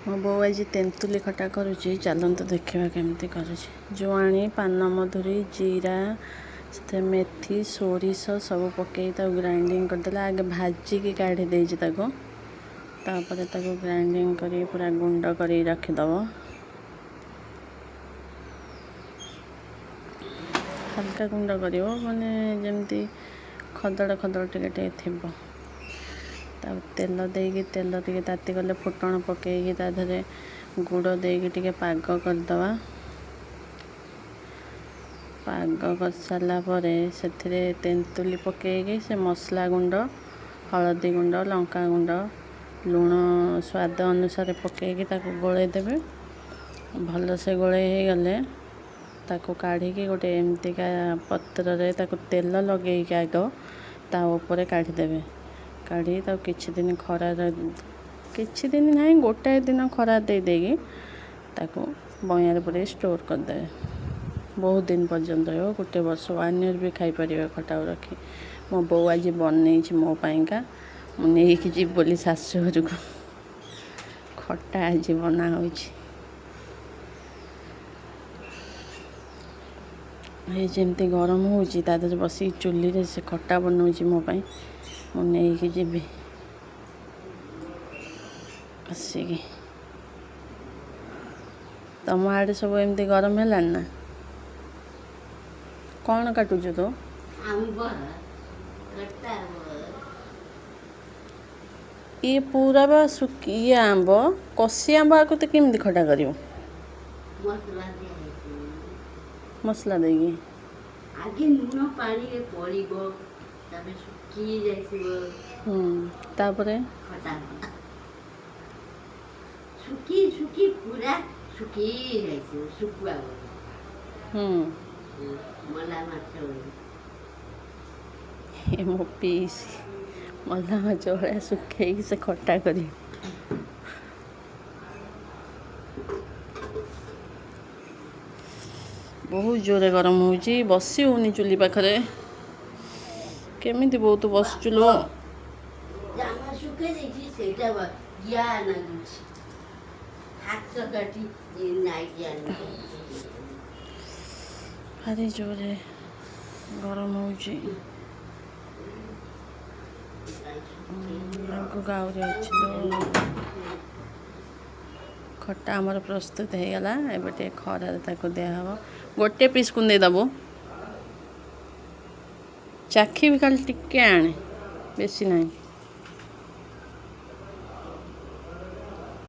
ମୋ ବୋଉ ଆଜି ତେନ୍ତୁଲି ଖଟା କରୁଛି, ଚାଲନ୍ତୁ ଦେଖିବା କେମିତି କରୁଛି। ଜୁଆଣି, ପାନମଧୁରୀ, ଜିରା, ସେଥିରେ ମେଥି, ସୋରିଷ ସବୁ ପକେଇ ତାକୁ ଗ୍ରାଇଣ୍ଡିଙ୍ଗ କରିଦେଲା। ଆଗେ ଭାଜିକି କାଢ଼ି ଦେଇଛି ତାକୁ, ତାପରେ ତାକୁ ଗ୍ରାଇଣ୍ଡିଙ୍ଗ କରି ପୁରା ଗୁଣ୍ଡ କରିକି ରଖିଦେବ। ହାଲକା ଗୁଣ୍ଡ କରିବ, ମାନେ ଯେମିତି ଖଦଡ଼ ଖଦଡ଼ ଟିକେ ଟିକେ ଥିବ। ତାପରେ ତେଲ ଦେଇକି, ତେଲ ଟିକେ ତାତିଗଲେ ଫୁଟଣ ପକେଇକି ତା ଦେହରେ ଗୁଡ଼ ଦେଇକି ଟିକେ ପାଗ କରିଦେବା। ପାଗ କରିସାରିଲା ପରେ ସେଥିରେ ତେନ୍ତୁଲି ପକେଇକି ସେ ମସଲା ଗୁଣ୍ଡ, ହଳଦୀ ଗୁଣ୍ଡ, ଲଙ୍କା ଗୁଣ୍ଡ, ଲୁଣ ସ୍ୱାଦ ଅନୁସାରେ ପକେଇକି ତାକୁ ଗୋଳେଇ ଦେବେ। ଭଲସେ ଗୋଳେଇ ହେଇଗଲେ ତାକୁ କାଢ଼ିକି ଗୋଟେ ଏମିତିକା ପତ୍ରରେ ତାକୁ ତେଲ ଲଗେଇକି ଆଗ ତା ଉପରେ କାଢ଼ିଦେବେ। କାଢ଼ିକି ତାକୁ କିଛି ଦିନ ଖରାରେ, କିଛି ଦିନ ନାହିଁ, ଗୋଟାଏ ଦିନ ଖରା ଦେଇ ଦେଇକି ତାକୁ ବଇଁଆରେ ପୁରେଇ ଷ୍ଟୋର୍ କରିଦେବେ। ବହୁତ ଦିନ ପର୍ଯ୍ୟନ୍ତ ରହିବ, ଗୋଟେ ବର୍ଷ, 1 ଇୟର୍ ବି ଖାଇପାରିବେ ଖଟାକୁ ରଖି। ମୋ ବୋଉ ଆଜି ବନେଇଛି ମୋ ପାଇଁକା, ମୁଁ ନେଇକି ଯିବି ବୋଲି ଶାଶୁଘରକୁ। ଖଟା ଆଜି ବନା ହେଉଛି। ଏ ଯେମିତି ଗରମ ହେଉଛି, ତା ଦେହରେ ବସିକି ଚୁଲିରେ ସେ ଖଟା ବନଉଛି ମୋ ପାଇଁ, ମୁଁ ନେଇକି ଯିବି ଆସିକି। ତମ ଆଡ଼େ ସବୁ ଏମିତି ଗରମ ହେଲାଣି ନା? କ'ଣ କାଟୁଛୁ ତୁ? ଆମ୍ବ ଖଟା। ଇଏ ପୁରା ବା ଶୁଖି ଇଏ ଆମ୍ବ, କଷି ଆମ୍ବ। ଆକୁ ତ କେମିତି ଖଟା କରିବ? ମସଲା ଦିଆ ହେଇଛି। ମସଲା ଦେଇକି ଆଗେ ଲୁଣ ପାଣିରେ ପଡ଼ିବ, ତାପରେ ଶୁଖି ଯାଇଥିବ। ତାପରେ ଖଟା ଶୁଖି ଶୁଖି ପୁରା ଶୁଖି ଯାଇଥିବ, ଶୁଖୁଆ ମଲା ମାଛ ଭଳି। ଏ ମୋ ପିଇସି ମଲା ମାଛ ଭଳିଆ ଶୁଖେଇକି ସେ ଖଟା କରିବ। ବହୁତ ଜୋରେ ଗରମ ହେଉଛି, ବସି ହେଉନି ଚୁଲି ପାଖରେ। କେମିତି ବହୁତ ବସୁଛୁ ଲୋ? ଜାମା ଶୁଖେଇ ଦେଇଛି, ସେଇଟା ଗିଆ ଲାଗୁଛି, ହାତ କାଟି ନାଇକି ଆଣିକି। ଭାରି ଜୋରେ ଗରମ ହେଉଛି। ଆଗକୁ ଆହୁରି ଅଛି ଲୋ। ଖଟା ଆମର ପ୍ରସ୍ତୁତ ହେଇଗଲା। ଏବେ ଟିକେ ଖରାରେ ତାକୁ ଦିଆହେବ। ଗୋଟେ ପିସ୍ କୁନ୍ଦେଇ ଦେବୁ, ଚାଖିବି ଖାଲି ଟିକେ ଆଣେ, ବେଶୀ ନାହିଁ।